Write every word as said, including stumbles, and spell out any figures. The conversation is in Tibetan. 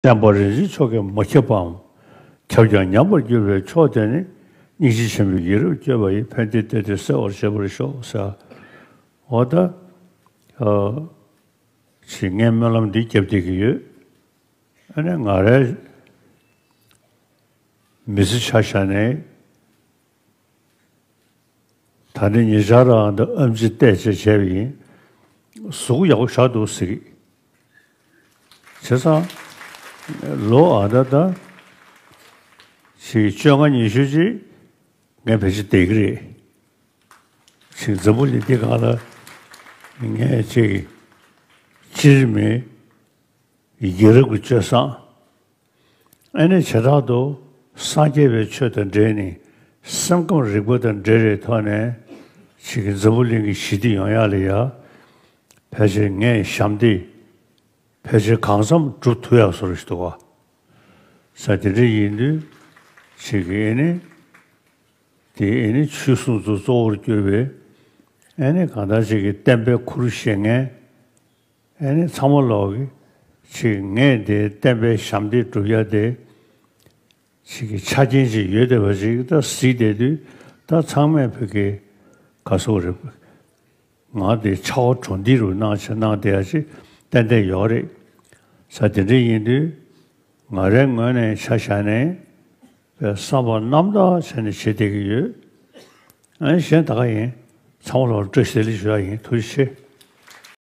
བསྟན་པ་རིན་ཆེན་མཆོག་གིས་མ་ཁྱབ་པའམ། ཁྱབ་ཀྱང་ཉམས་པར་གྱུར་པའི་ཕྱོགས་དེ་ནི། སྙིང་རྗེ་ཆེན་པོས་ཡིད་རབ་བསྐྱོད་པ་ཡིས། ཕན་བདེའི་གཏེར་དེ་གསལ་བར་བྱེད་པར་ཤོག་ཟེར། འོ་ད། ཨ། ཅིག་ངས་སྨོན་ལམ་འདི་བརྒྱབ་བསྡད་ཀྱི་ཡོད། ཨ་ནི་ང་རའི་མི་ཚེ་ཆ་བཞག་ནས། ད་ནི་ཉེ་ཆར་རང་དུ་ཨེམ་ཆི་བལྟས་བྱས་བྱས་པ་ཡིན། གཟུགས་ཡག་པོ་ཞེ་དྲག་འདུག་ཟེར་གྱི། བྱས་ཙང་། ལོ་ཨ་ད་ད། ཞིག་བཅོ་ལྔ་ཉི་ཤུ་ཅིག་ངས་ཕལ་ཆེར་བསྡད་ཀྱི་རེད། ཞིག་འཛམ་བུ་གླིང་འདི་སྒང་ལ་ངས་ཅིག་སྤྱིར་མི་ཡ་རབས་ཀྱི་སྤྱོད་བཟང་། ཨ་ནི་བྱེ་བྲག་ཏུ་སངས་རྒྱས་པའི་ཆོས་དང་འབྲེལ་ནས་སེམས་ཁམས་རིག་པ་དང་འབྲེལ་བའི་ཐོག་ནས་ཅིག་གི་འཛམ་བུ་གླིང་གི་ཞི་བདེ་ཡོང་ཡག་ལ་ཡ། ཕལ་ཆེར་ངས་ཞབས་འདེགས་ཕལ་ཆེར་གང་འཚམ་སྒྲུབ་ཐུབ་ཡག་བཟོ་འདྲ་ཞིག་འདུག་ག། ས་དེ་འདྲ་ཡིན་དུས་ཅིག་གི་ཨ་ནི། དེ་ཨ་ནི་ཆོས་སྲུང་ཚོ་གཙོ་བོར་གྱུར་པའི་ཨ་ནི་གང་ལྟར་ཅིག་གི་བསྟན་པའི་ཁུར་བཞེས་མཁན། ཨ་ནི་ཚང་མ་ལོག་གི་ཅིག་ངས་དེ་བསྟན་པའི་ཞབས་འདེགས་སྒྲུབ་ཡ་དེ་ཅིག་གི་ཆ་རྐྱེན་ཅིག་ཡོད་བསྡད་པ་ཅིག་ད་གཟིགས་བསྡད་དུས། ད་ཚང་མས་བོད་ཀྱི་ག་སོག་རེད། ང་དེ་ཆ་བ་གྲོང་སྡེ་རུ་གནང་ཆ་གནང་བསྡད་ཡ་ཅིག་ཏན་ཏན་ཡོད་རེད། ས་དེ་འདྲ་ཡིན་དུས་ང་རའི་ངོས་ནས་ཆ་བཞག་ནས་བསམ་པ་རྣམ་དག་བྱས་ནས་བྱེད་བསྡད་ཀྱི་ཡོད། ཨ་ནི་གཞན་ད་ག་ཡིན། ཚང་མ་ལ་བཀྲ་ཤིས་བདེ་ལེགས་ཞུ་ཡ་ཡིན། ཐུགས་རྗེ་ཆེ།